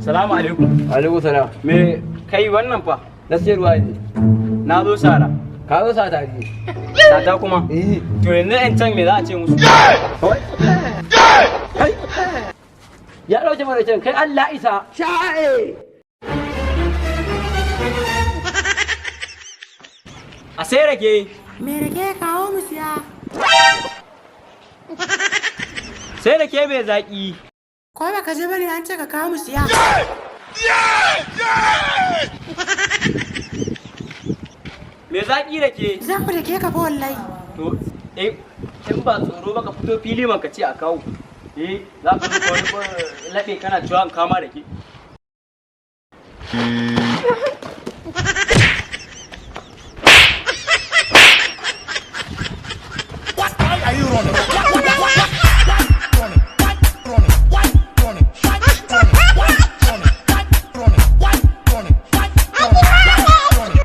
Salamu alaikum. Alaikum salam. Me kai wannan fa? Na siyarwa ne. Na zo sara. Ka zo sata ne. Sata kuma? Eh. To yanzu yan can me za a ce musu? Kai. Ya dauke mana can kai, Allah isa. Sha'e. A sai rake. Me rake, kawo mu siya. Sai rake mai zaki. Ko baka je bane an ce ka kawo mu siya. Mai zaki rake. Za mu rake ka fa wallahi. To in ba tsoro ba ka fito fili man ka ce a kawo. Eh, za ka zo ka wani laɓe kana cewa an kama rake.